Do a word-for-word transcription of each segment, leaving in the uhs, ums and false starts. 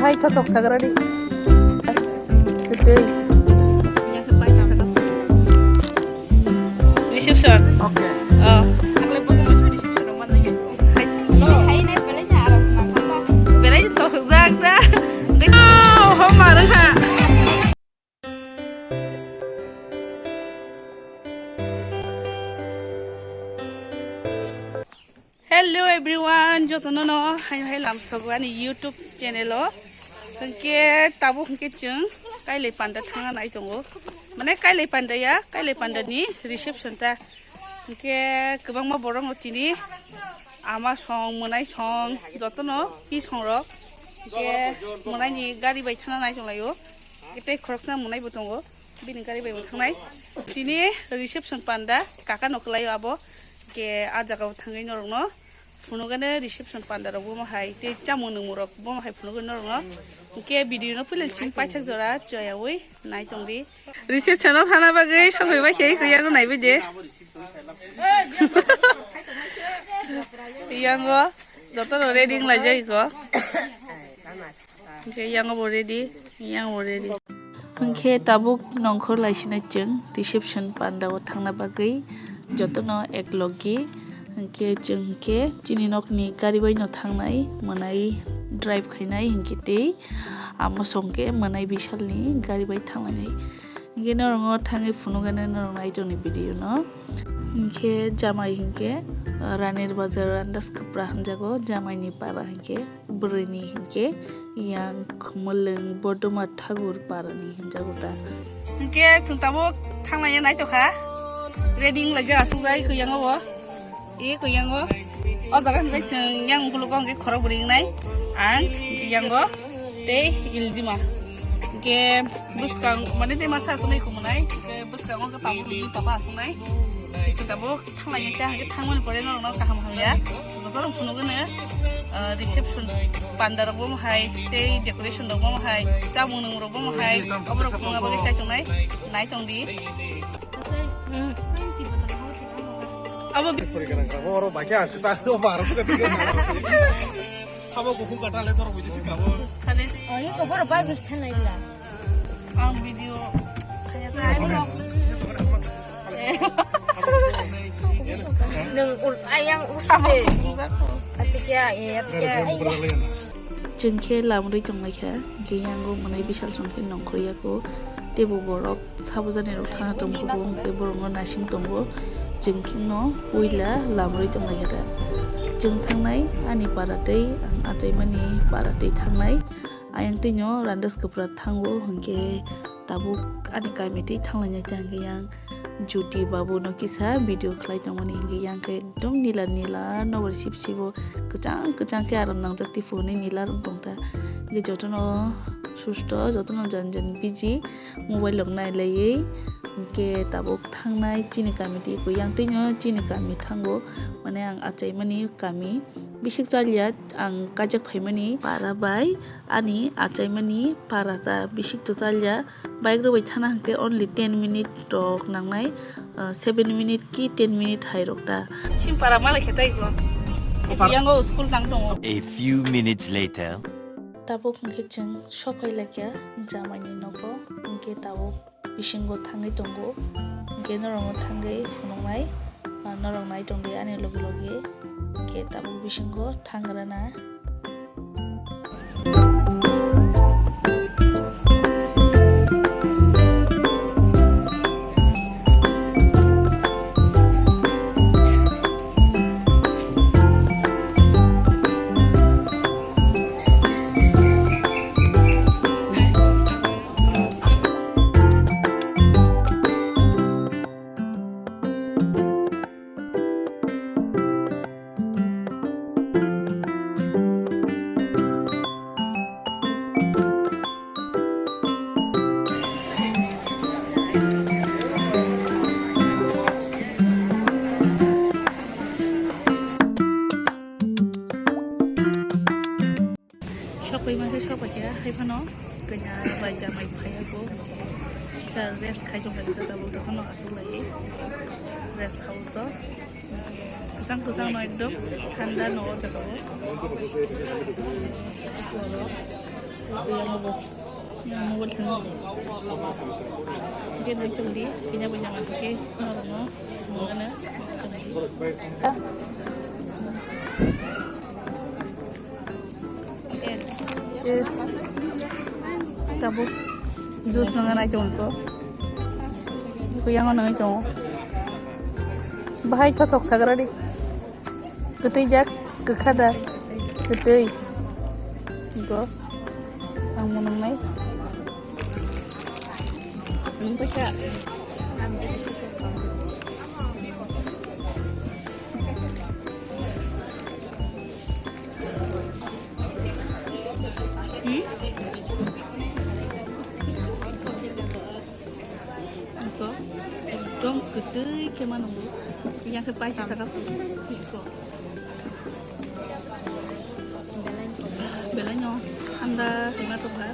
Hai, thothok sagra di. Tei. Reception. Okay. Oh. Belai to jagra. Oh, homa rwkha. Hello everyone, jotono no hai hai lamsogo ani YouTube channel o. Hwnkhe tabuk hwnkhe chwng Kailai Panda thangna nai tongo. Mane Kailai Panda ya, Kailai Panda ni reception ta. Hwnkhe kwbangma borok no tini ama song, mwnai song, jotono pi song rok. Hwnkhe mwnai ni gari bai thangna nai tonglaio. Tei khoroksa mwnai bo tongo. Bini gari bai bo thangnai. Tini reception panda kaka no kwlaio abo. Ke a jaga o thangwi norok no phunukgani reception panda rok bomo hai tei chamung nungmung rok bomo hai phunukgani norok no. Ke video no puila simi paithak jora choyawi nai tongdi. Reception o thana bagwi sokphai bai khe kuyang nai bai de. Yango joto no ready wng laijak ko. Hwnkhe yango bo ready, yango bo ready. Hwnkhe tabuk nongkhor laisinai chwng reception panda o thangna bagwi jotono ek logi. Hwnkhe chwng hwnkhe chini nokni gari bai no thangnai, mwnai drive khainai hwnkhe tei amo song khe mwnai bisalni gari bai thanglainai. Hwnkhe norokno thangwi phunukgani norok nai tongni video no. Hwnkhe jamai hwnkhe, ah, Ranir Bazar Randas Kwpra hwnjago, jamaini para hwnkhe, bwrwini hwnkhe yang Khumulwng Bodoma Thagur parani hwnjago ta. Hwnkhe chwng tabuk thanglaiya naitokha. Ready wnglaijak aswk jai kwiyango bo. E kwiyango. O jaga hwnkhe chwng yang ukulukgo hwnkhe khorok bwrwi wngnai. Ang yango tei Iljima. Hwnkhe bwskang mane tei masa aswk nai kumunai. Hwnkhe bwskango hwnkhe tabuk ni papa aswk nai. Chwng tabuk thanglai ta hwnkhe thangmani pore norokno kaham hamya. Joto rok phunukgwino, ah, reception panda rok bomo hai tei decoration rok bomo hai chamung nung rok bomo hai. Oborok phunukna bagwi chai tongnai. Nai tongdi. Abo bi- Oro baikha ang ta o maro suka tigana. Abo kuku kata le toro bujui kabo. Kade. Oh, ini kok oro bagus thanai bla. Ang video. Nung ul ayang usde. Atikya, iya, atikya. Chwng khe lamrwi tonglaikha, hwnkhe yango mwnai bisal chwng khe nongkhorya kho, teibo borok sabujani rok thangna tongkho, bo hwnkhe borokno naising tongo. Chwng kheno puila lamrwi tonglaikha da. Chwng thangnai ani para tei ang achaimani para tei thangnai. Ayang twino Randas Kwpra thango, hwnkhe tabuk ani kami tei thanglainai ta hwnkhe yang Jyoti babu no kisa video khlai tongmani hwnkhe yang khe ekdom nila nila nokbar sip sibo kwchang kwchang khe aram nangjak tiphuru hinwi nila rwng tong ta. Hwnkhe jotono susto, jotono jan jan busy mobile rok nai laiwi, hwnkhe tabuk thangnai chini kami tei koi yang twino chini kami thango, mane ang achaimani kami bisik chaliya ang kaijak phaimani para bai ani achaimani para ta bisik to chaliya. Bike rok bai thana hwnkhe only ten minute rok nangnai, ah, seven minute ki ten minute hai rok ta. Simpara malai khe tai ko. Opar. Yango school tang tongo. A few minutes later. Tabuk hwnkhe chwng sophai laikha jamaini nogo, hwnkhe tabuk bisingo thangwi tongo, hwnkhe norokno thangwi phunuknai, ah, norok nai tongdi ani logi logi, hwnkhe tabuk bisingo thang rwna. Sokpai ma khe sokpai khe hai phano kanya bai jamai phaiya ko. Kisa rest khai tong kha kisa tabuk jotono achuk lai rest house o. Kwchang kwchang no ekdom thanda no o jaga o. Yang mobile sini. Dia naik cemdi, punya bujang apa ke? Mana? Cheers. Tabuk juice nang nai chong ko. Kuyang nang chong. Bahai thothok sagra di. Kwtwi jak, kwkha da. Kwtwi. Go. Ang munung nai. Ang pasa. Hmm? Iko, ekdom kwtwi khe mano bo. Yang khe paisa taka iko. Belai no handa hima tongkha.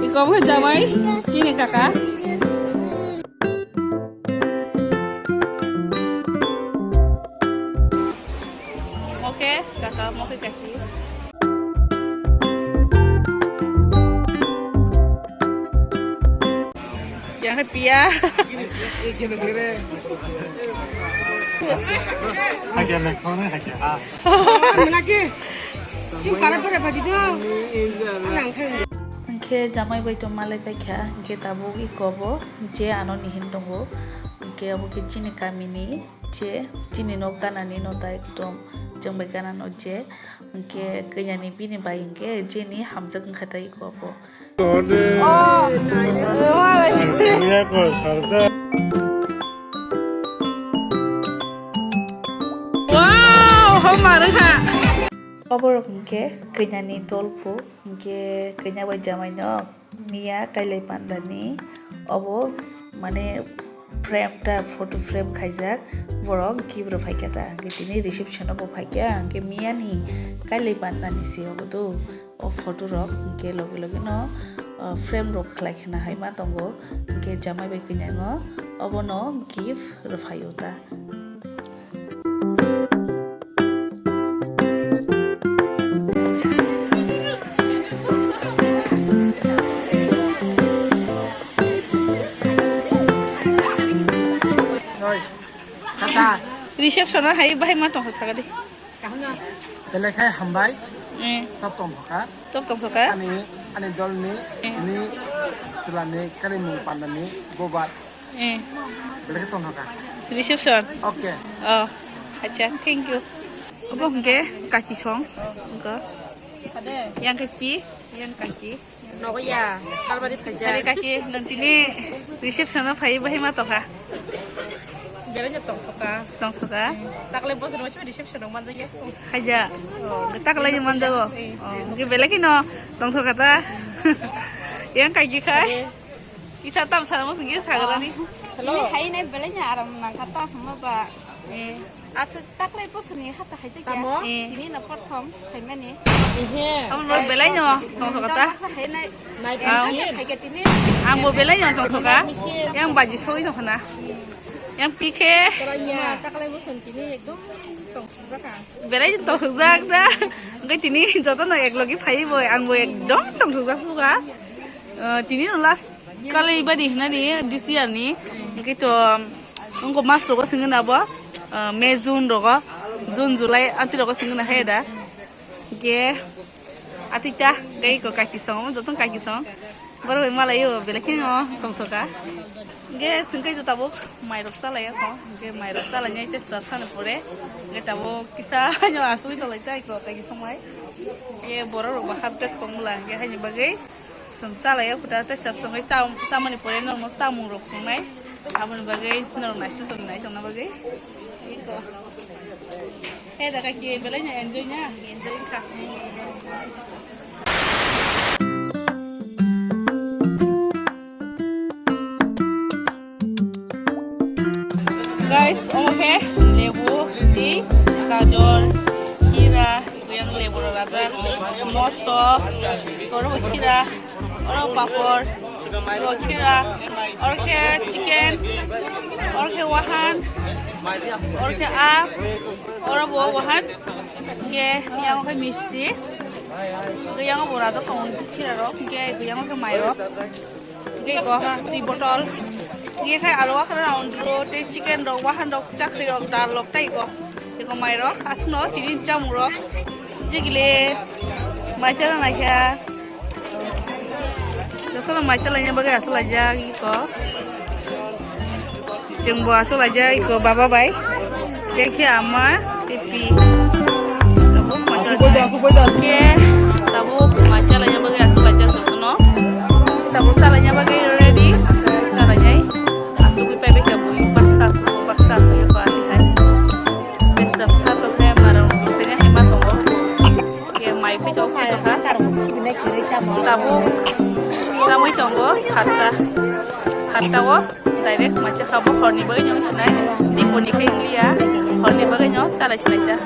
Iko bo jamai chini kaka. Oke, kaka, oke, kaki. Yang ketiga. Hakia lekho na, hakia. Mana ki? Sing para para badi do. Anang khe. Hwnkhe jamai bai tong malai paikha, hwnkhe tabuk iko bo je ano nihin tongo, hwnkhe obo khe chini kamini je chini nok ganani nota ekdom chwng bai ganano je, hwnkhe kanyani bini bai hwnkhe jeni hamjak wngkha tei iko bo. Wow, homa rwkha. Oborok hwnkhe kanyani dolphu, hwnkhe kanya bai jamai no. Miya kailai pandani obo mane frame ta, photo frame khaijak, borok gift rw phaikha ta, hwnkhe tini reception o bo phaikha, hwnkhe miya ni kailai pandani se obo do o photo rok, hwnkhe logi logi no, ah, frame rok khlai khna hai ma tongo, hwnkhe jamai bai kwnyango obono gift rw phaio ta. Reception o hai bahai ma tongkha sakadi. Belai khe hambai. Eh. Top tongkha. Top tongkha. Ani, ani dolni, eh, ni sulani, kani mung pandani, bobat. Eh. Belai khe tongkha. Reception. Okay. Oh, acha, thank you. Obo hwnkhe kaki song. Hwnkhe. Yang khe pi, yang kaki. Nogo ya, kalbari phaijak. Sari kaki, nang tini reception o phai bahai ma tongkha. Belai no tongthoka. Tongthoka? Taklai bosor no reception o manjak ya. Haja. Oh, taklai manjago. Eh. Oh, hwnkhe belai kheno tongthoka ta. Yang kaki khai. Kisa tam sana mo sungke sagrani. Hello. Ini hai nai belai nya aram nang kata hama ba. Eh. Asa taklai bosoni hata hai jagya. Tamo? Eh. Ini na prothom hai mani. Ihe. Amo no belai no tongthoka ta. Asa hai nai. Nai. Hai ke tini. Ang bo belai no tongthoka. Yang baji soi no khana. Yang pikhe. Taklai boson tini ekdom tongthokjak. Belai tongthokjak da. Hwnkhe tini jotono eklogi phai bo, ang bo ekdom tongthokjak suga. Eh, tini no last kali badi hinani this year ni. Hwnkhe to, wngkha mas rogo singna bo, eh, May, June rogo, June, July, amtwi rogo singna hai da. Hwnkhe atita gai ko kaki song, jotong kaki song. Borok bai malaio, belai kheno tongthoka. Hwnkhe singkai to tabuk mairok chalai ako. Hwnkhe mairok chalai nai tei sra sani pore. Hwnkhe tabuk kisa no asugwi tonglaijak ko kaki songmai. Hwnkhe borok rok bo hapjak tongmwla hwnkhe haini bagwi. Chwng chalai o kwtal tei sab songwi cha-, chamani pore norokno chamung rok tongnai. Aboni bagwi norok naising tong nai tongna bagwi. Iko. He da kaki belai no enjoy na? Enjoy kha. Guys, omo khe lebu, tei gajor, khira, yang lebu rok rajak, moso, oro bo khira, oro papor, oro khira, oro khe chicken, oro khe wahan, oro khe a, oro bo wahan. Hingke yang khe misti. Hingke yang bo rajak tongo khira rok. Hingke yang khe mai rok. Hingke iko ha twi botol. Hingke khai aro akhana ondro tei chicken rok, wahan rok, chakri rok, dal rok tei iko. Iko mai rok asno tini chamung rok. Jigile maisa na kha. Jotono mai chalaina bagwi achuk laijak iko. Chwngbo achuk laijak iko baba bai. Tei khe ama tei pi. Tabuk mai chalaina. Khe tabuk mai chalaina bagwi achuk laijak jotono. Tabuk chalaina bagwi ready. Chalainai. Achugwi paibai khe bui baksa achuk baksa achuk iko atihai. Bisrap sa tongkhe marang tongkhe hai ma tongo. Khe mai phai tongo phai tongkha. Tabuk chamui tongo satta. Satta o direct macha khabo horni bagwi nw sinai. Diponi khe wngliya. Horni bagwi nw chalai sinai ta.